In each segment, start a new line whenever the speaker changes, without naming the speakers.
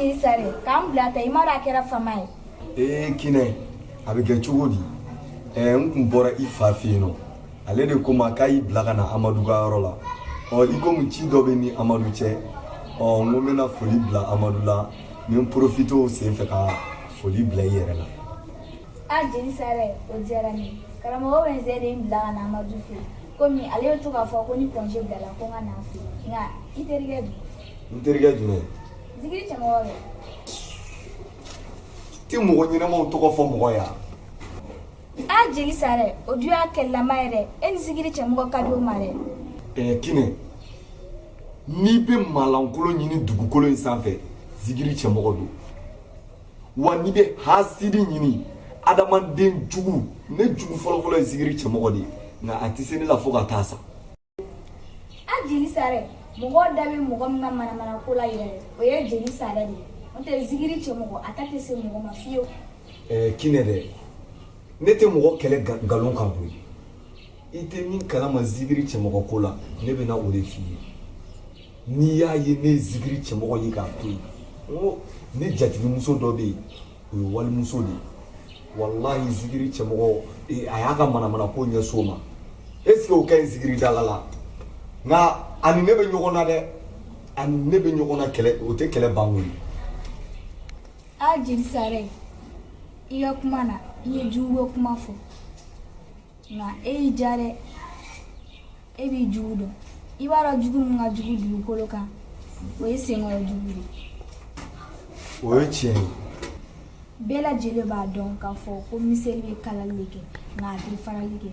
Jeli Sare, k'an bila ta i m'a dɔn a kɛra fama ye.
Ee Kinɛ, a bɛ kɛ cogo di? N kun bɔra i fa fɛ yen nɔ, ale de ko ma k'a y'i bila ka na Amadu ka yɔrɔ la. Ɔ i komi ci dɔ bɛ ni Amadu cɛ, ɔ n ko n bɛna foli bila Amadu la, n bɛ n profiter o sen fɛ ka foli bila i yɛrɛ la.
A Jeli Sare, o diyara n ye. Karamɔgɔ Wɛnzɛ de ye n bila ka na Amadu fɛ yen. Komi ale bɛ to k'a fɔ ko ni congé bilala ko n ka na a fɛ yen. Nka i terikɛ dun?
N terikɛ jumɛn?
Zikiri cɛmɔgɔ bɛ.
Tɛ mɔgɔ ɲɛnamaw tɔgɔ fɔ mɔgɔ ya.
A Jeli Sare, o dun y'a kɛlɛlama ye dɛ. E ni Zikiri cɛmɔgɔ ka di o ma dɛ.
Kinɛ, n'i bɛ maalankolon ɲini dugukolo in sanfɛ, Zikiri cɛmɔgɔ don. Wa n'i bɛ hasidi ɲini, adamaden jugu, ne jugu fɔlɔfɔlɔ ye Zikiri cɛmɔgɔ de ye. Nka a tɛ se ne la fo ka taa sa.
A Jeli Sare, mɔgɔw da bɛ mɔgɔ min ka manamana ko la yɛrɛ, o ye Jeli Sare de ye. N'o tɛ Zikiri cɛmɔgɔ, a ta tɛ se mɔgɔ ma fiyewu.
Kinɛ dɛ, ne tɛ mɔgɔ kɛlɛ nkalon kan koyi. I tɛ min kalama Zikiri cɛmɔgɔ ko la, ne bɛna o de f'i ye. N'i y'a ye ne ye Zikiri cɛmɔgɔ ye k'a to yen, n ko ne jatigimuso dɔ bɛ yen, o ye walimuso de ye. Walahi Zikiri cɛmɔgɔ, a y'a ka manamana ko ɲɛsin o ma. Est ce que o ka ɲi Zikiri dala la? Nka a ni ne bɛ ɲɔgɔn na dɛ, a ni ne bɛ ɲɔgɔn na kɛlɛ, o tɛ kɛlɛ ban koyi.
A Jeli Sare, i ka kuma na, i ye juguko kuma fɔ. Nka e y'i ja dɛ, e b'i jugu dɔn. I b'a dɔn jugu min ka jugu dugukolo kan, o ye senkɔrɔ jugu de ye.
O ye tiɲɛ ye.
Bɛɛ lajɛlen b'a dɔn k'a fɔ ko miseli bɛ kalali de kɛ, nka a tɛ farali kɛ.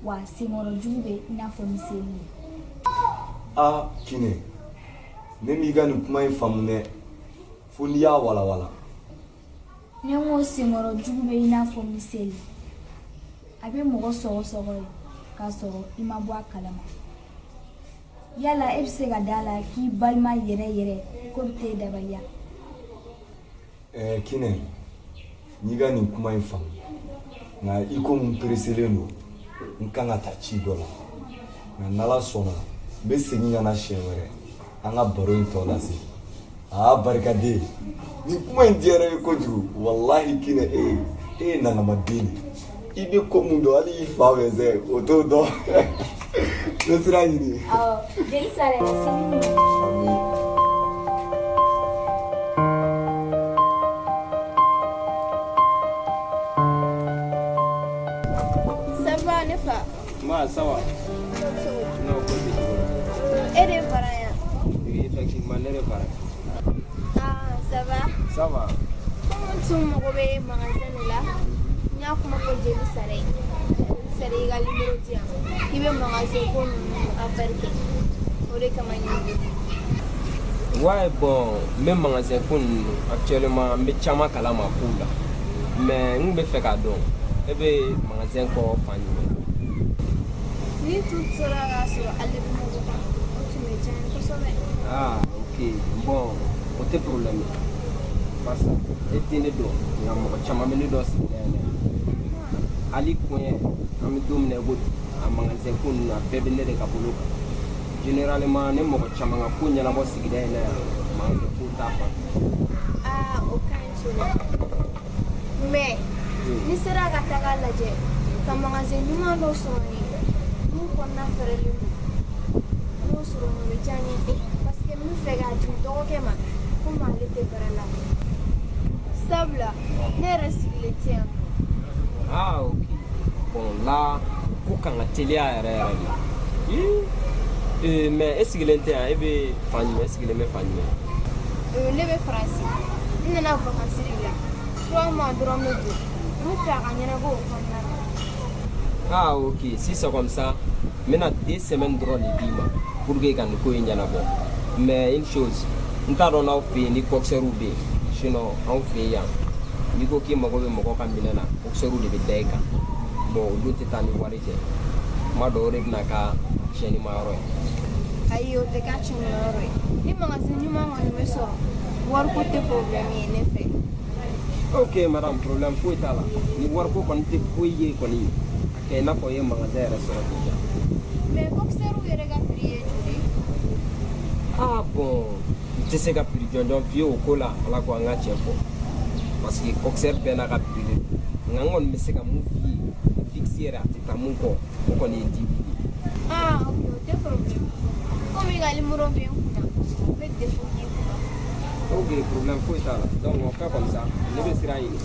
Wa senkɔrɔ jugu bɛ i n'a fɔ miseli ye.
Aa Kinɛ, ne m'i ka nin kuma in faamu dɛ, fo n'i y'a walawala.
Ne ko senkɔrɔ jugu bɛ i n'a fɔ miseli. A bɛ mɔgɔ sɔgɔsɔgɔ ye k'a sɔrɔ i ma bɔ a kalama. Yala e bɛ se ka da la k'i balima yɛrɛ yɛrɛ ko bɛ t'e dabaliya?
Kinɛ, n'i ka nin kuma in faamu, nka i komi n pereselen don, n kan ka taa ci dɔ la. Nka n'Ala sɔnna, n bɛ segin ka na siɲɛ wɛrɛ, an ka baro in tɔ lase. Aa barikaden, nin kuma in diyara n ye kojugu. Walahi Kinɛ, e ye nangamaden de ye. I bɛ ko mun dɔn, hali i fa Wɛnzɛ o t'o dɔn. N bɛ sira ɲini.
Awɔ, Jeli Sare, sini ɲuman.
Ça va ne fa?
Ma, ça va. Non, ko tɛ cogo la.
E de fara yan?
Oui, effectivement, ne de fara.
Ah, ça va?
Ça va.
Komi n tun mago bɛ magasin de la, n y'a kuma fɔ Jeli Sare ye. Jeli Sare y'i ka numéro di yan k'i bɛ magasin ko ninnu affaire kɛ. O de kama n y'i wele.
Ouais, bon, n bɛ magasin ko ninnu actuellement n bɛ caman kalama kow la. Mais n bɛ fɛ k'a dɔn, e bɛ magasin kɔ fan jumɛn?
Ni tun sera k'a sɔrɔ ale bɛ mɔgɔ kan, o tun bɛ diya n ye kosɛbɛ.
Ah, ok. Bon, o tɛ problème ye. Barisa e tɛ ne dɔn, nka mɔgɔ caman bɛ ne dɔn sigida in na yan. Hali kɔɲɛ, an bɛ don min na i ko bi, a magasin ko ninnu a bɛɛ bɛ ne de ka bolo kan. Généralement, ne mɔgɔ caman ka ko ɲɛnabɔ sigida in na yan, magasin ko ta fan fɛ.
Ah, o ka ɲi Solo. Mais ni sera ka taga lajɛ ka magasin ɲuman dɔ sɔrɔ yen mun kɔnɔna fɛrɛlen don, n'o sɔrɔ o bɛ diya n ye parce que n bɛ fɛ k'a di n dɔgɔkɛ ma komi ale tɛ baara la. Sabula ne yɛrɛ sigilen tɛ yan.
Ah, ok. Bon, là, ko kan ka teliya yɛrɛ yɛrɛ de. Ii, mais e sigilen tɛ yan, e bɛ fan jumɛn? E sigilen bɛ fan jumɛn?
Ne bɛ Faransi. N nana vacances de la. 3 mois dɔrɔn bɛ don. N bɛ fɛ a ka ɲɛnabɔ o kɔnɔna na.
Ah, ok. Si c'est comme ça, n bɛna 2 semaines dɔrɔn de d'i ma pour que ka nin ko in ɲɛnabɔ. Mais une chose, n t'a dɔn n'aw fɛ yen ni coxeur bɛ yen. Sinon, anw fɛ yan, n'i ko k'i mago bɛ mɔgɔ ka minɛn na, coxeur de bɛ da i kan. Bon, olu tɛ taa ni wari cɛ. Kuma dɔw o de bɛna k'a tiɲɛnima yɔrɔ ye.
Ayi, o tɛ k'a tiɲɛnima yɔrɔ ye. Ni magasin ɲuman kɔni bɛ sɔrɔ, wariko tɛ problème ye ne fɛ.
Ok, madame, problème foyi t'a la. Ni wariko kɔni tɛ foyi ye kɔni, a kɛ i n'a fɔ i ye magasin yɛrɛ sɔrɔ déjà.
Mais coxeur yɛrɛ ka prix ye joli ye?
Ah bon, n N tɛ se ka prix jɔnjɔn f'i ye o ko la, ala ko an ka cɛ fɔ, parce que coxeur bɛɛ n'a ka prix de don. Nka n kɔni bɛ se ka mun f'i ye, fixe yɛrɛ a tɛ taa mun kɔ, o kɔni ye 10 000 ye.
Ah ok, o tɛ problème. Komi i ka numéro bɛ n kunna, n bɛ défaut k'i kunna.
Ok, problème foyi t'a la. Donc on fait comme ça, ne bɛ sira ɲini.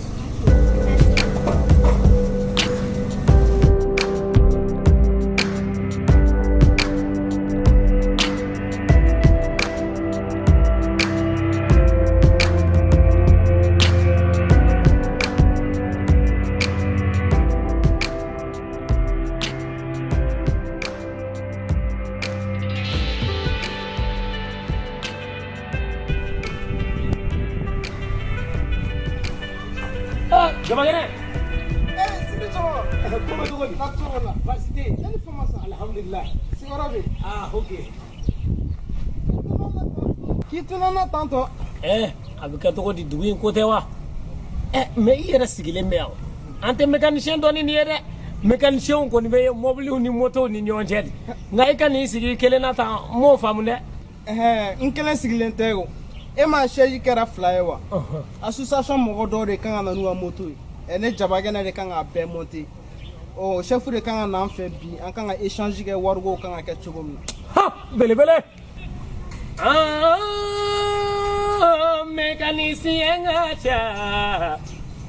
Jabakɛnɛ.
Sidi cɛkɔrɔba.
Ko bɛ cogo di?
Ka cogo la.
Baasi tɛ yen.
Ne ni fama sa.
Alhamdulilah.
Sigiyɔrɔ bɛ yen.
Ah ok.
K'i tununna tantɔ.
A bɛ kɛ cogo di, dugu in ko tɛ wa? Mais i yɛrɛ sigilen bɛ yan. An tɛ mécanicien dɔn ni nin ye dɛ. Mécanicien kɔni bɛ ye mɔbiliw ni motow ni ɲɔgɔn cɛ de. Nka i ka n'i sigi i kelen na tan, n m'o faamu dɛ.
N kelen sigilen tɛ o. E ma chaise kɛra fila ye wa? Association mɔgɔ dɔw de kan ka na n'u ka moto ye. Ne Jabakɛnɛ de kan k'a bɛɛ monter. Ɔ chef de kan ka na an fɛ bi, an kan ka échange kɛ wariko kan ka kɛ cogo min na.
Ha belebele. Mécanicien ka ca, n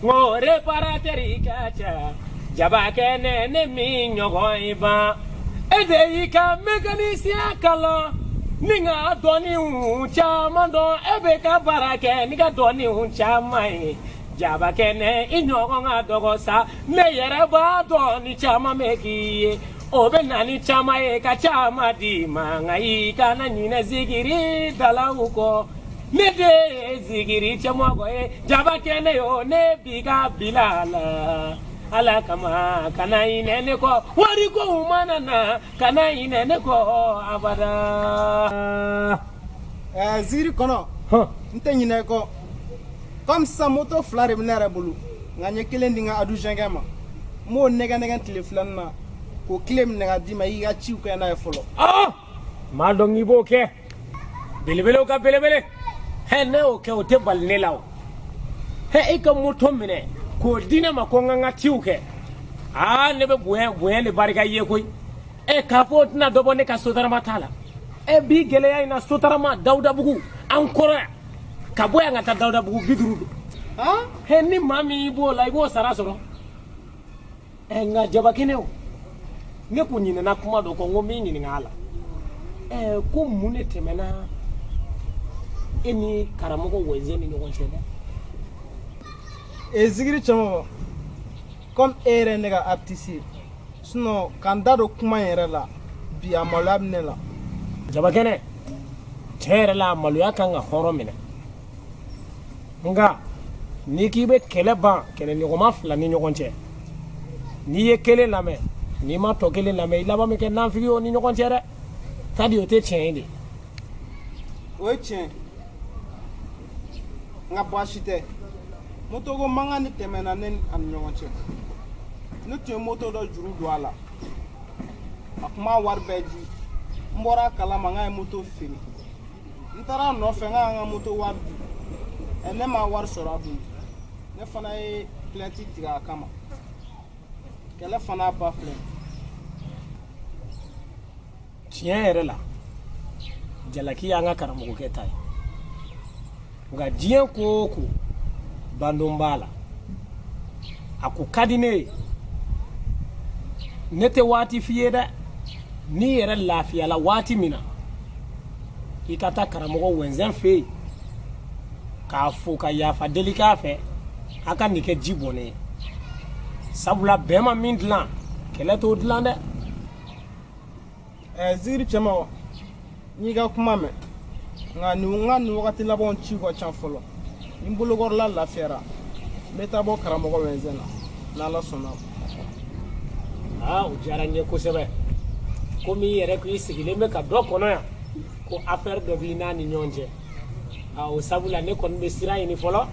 ko réparateur ka ca, Jabakɛnɛ ne min ɲɔgɔn ye ban. E de y'i ka mécanicien kalan ni ka dɔnniw caman dɔn, e bɛ ka baara kɛ ni ka dɔnniw caman ye. Jabakɛnɛ i ɲɔgɔn ka dɔgɔ sa, ne yɛrɛ b'a dɔn ni caman bɛ k'i ye. O bɛ na ni caman ye ka caman d'i ma, nka i kana ɲinɛ zikiri dalaw kɔ. Ne de ye zikiri cɛmɔgɔ ye, Jabakɛnɛ yo, ne b'i ka bila la. Ala kama kana ɲinɛ ne kɔ, wariko mana na kana ɲinɛ ne kɔ abada.
Zikiri kɔnɔ, n tɛ ɲinɛ kɔ. Comme sisan moto fila de bɛ ne yɛrɛ bolo, nka n ye kelen di n ka adjoint ma. N b'o nɛgɛ nɛgɛ tile filanin na k'o tile minɛ ka d'i ma, i k'i ka ciw kɛ n'a ye fɔlɔ.
Maa dɔn k'i b'o kɛ. Belebelew ka belebele. Ne y'o kɛ, o tɛ bali ne la o. E ka moto minɛ k'o di ne ma ko n ka n ka ciw kɛ. Ne bɛ bonya bonya de barika i ye koyi. K'a fɔ o tɛna dɔ bɔ ne ka sotarama ta la. Bi gɛlɛya in na, sotarama Dawudabugu an kɔrɔ yan. Ka bɔ yan ka taa Dawudabugu 50 don. Ni maa min b'o la, i b'o sara sɔrɔ. Nka Jabakɛnɛ o, ne kun ɲinɛna kuma dɔ kɔ, n ko n b'i ɲininka a la. Ko mun de tɛmɛna e ni karamɔgɔ Wɛnzɛn ni ɲɔgɔn cɛ dɛ?
Zikiri cɛmɔgɔ, comme e yɛrɛ ye ne ka artiste ye, sinon k'an da don kuma in yɛrɛ la bi, a maloya bɛ ne la.
Jabakɛnɛ, tiɲɛ yɛrɛ la, a maloya kan ka hɔrɔn minɛ. Nka n'i k'i bɛ kɛlɛ ban kɛlɛɲɔgɔnma fila ni ɲɔgɔn cɛ, n'i ye kelen lamɛn, n'i ma tɔ kelen lamɛn, i laban bɛ kɛ nanfigi ye o ni ɲɔgɔn cɛ dɛ. Tadi o tɛ tiɲɛ ye de.
O ye tiɲɛ, nka baasi tɛ. Moto ko mankan de tɛmɛna ne ni a ni ɲɔgɔn cɛ. Ne tun ye moto dɔ juru don a la, a tun b'a wari bɛɛ di. N bɔra a kalama n k'a ye moto feere. N taara a nɔfɛ n k'a ka moto wari di. Ne ma wari sɔrɔ a bolo. Ne fana ye plainte tigɛ a kama. Kɛlɛ fana ba filɛ.
Tiɲɛ yɛrɛ la, jalaki y'an ka karamɔgɔkɛ ta ye. Nka diɲɛ ko o ko, bandon b'a la. A ko ka di ne ye. Ne tɛ waati f'i ye dɛ. N'i yɛrɛ lafiyala waati min na, i ka taa karamɔgɔ Wɛnzɛn fɛ yen k'a fo ka yafa deli k'a fɛ, a ka nin kɛ ji bɔnnen ye. Sabula bɛn ma min dilan, kɛlɛ t'o dilan dɛ.
Zikiri cɛmɔgɔ, n y'i ka kuma mɛn, nka nin n ka nin wagati labanw ciw ka ca fɔlɔ. Ni n bolokɔrɔla lafiyara, n bɛ taa bɔ karamɔgɔ Wɛnzɛn na, n'Ala sɔnna.
O diyara n ye kosɛbɛ. Komi i yɛrɛ ko i sigilen bɛ ka dɔ kɔnɔ yan, ko affaire dɔ b'i n'a ni ɲɔgɔn cɛ. O sabula ne kɔni bɛ sira ɲini fɔlɔ,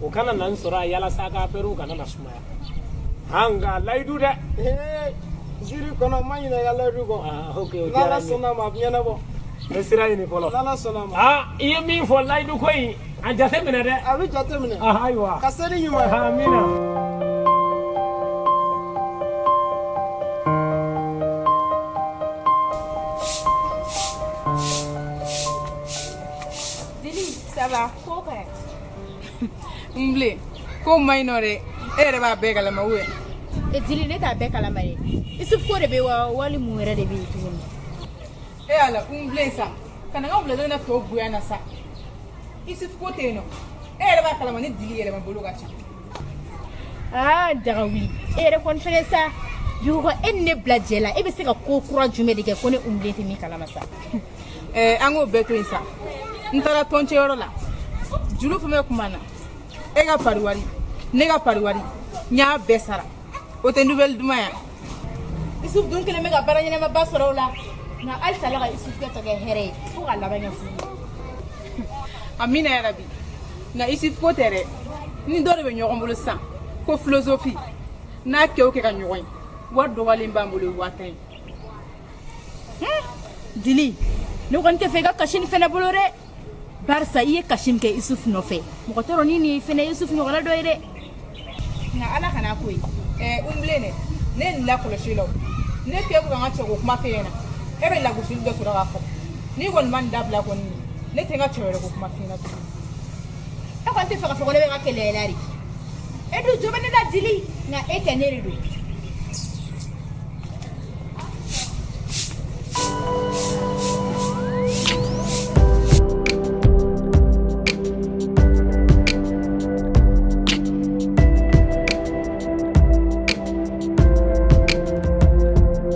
o kana na n sɔrɔ a yalasa a ka affaire kana na sumaya. Nka layidu dɛ.
Zikiri kɔnɔ, n ma ɲinɛ i ka layidu kɔ.
Ok, o
N'Ala
diyara n ye.
sɔnna ma, a bɛ ɲɛnabɔ.
N bɛ sira ɲini fɔlɔ.
N'Ala sɔnna ma.
Aa i ye min fɔ layidu ko in a jate minɛ dɛ.
A bɛ jate minɛ.
Ayiwa.
Ka se ni ɲuman ye.
Amina.
Dili, ça va? Ko ka ɲi.
N bilen ko ma ɲi nɔ dɛ e yɛrɛ b'a bɛɛ kalama ou bien.
E Dili ne t'a bɛɛ kalama dɛ. Isuf ko de bɛ wa wali mun wɛrɛ de bɛ yen tuguni.
E ala n bilen sa ka na n ka wulada in na tɔ bonya na sa Isuf ko tɛ yen nɔ e yɛrɛ b'a kalama ni Dili yɛlɛma bolo ka ca.
Aa Dagawuli e yɛrɛ kɔni fɛnɛ sa dugu e ni ne bila jɛ la e bɛ se ka ko kura jumɛn de kɛ ko ne Unbilen tɛ min kalama sa.
Ɛɛ an k'o bɛɛ to yen sa n taara tɔncɛyɔrɔ la juru fɛn fɛn kun b'an na e ka pari wari ne ka pari wari n y'a bɛɛ sara o tɛ nouvelle duman ye.
Isuf dun kɛlen bɛ ka baara ɲɛnamaba sɔrɔ o la nka halisa Ala ka Isuf kɛ tɔ kɛ hɛrɛ ye fo ka laban kɛ furu ye.
Amina yarabi nka Isuf ko tɛ dɛ ni dɔ de bɛ ɲɔgɔn bolo sisan ko philosophie n'a kɛ o kɛ ka ɲɔgɔn ye wari dɔgɔyalen b'an bolo ye 50,000 ye.
Dili ne kɔni tɛ fɛ i ka kasi nin fɛnɛ bolo dɛ barisa i ye kasi min kɛ Isuf nɔfɛ mɔgɔ t'a dɔn ni nin fɛnɛ ye Isuf ɲɔgɔnna dɔ ye dɛ.
Nka Ala kana ko ye ɛɛ Unbilen dɛ ne ye nin lakɔlɔsi la o ne k'e ko ka n ka cɛko kuma f'e ɲɛna e bɛ lagosili dɔ sɔrɔ k'a fɔ n'i kɔni ma nin dabila kɔni ne tɛ n ka cɛ wɛrɛ ko kuma f'i ɲɛna tuguni.
E kɔni tɛ fɛ k'a fɔ ko ne bɛ ka kɛlɛ la de e dun jo bɛ ne la Dili nka e tɛ ne de don.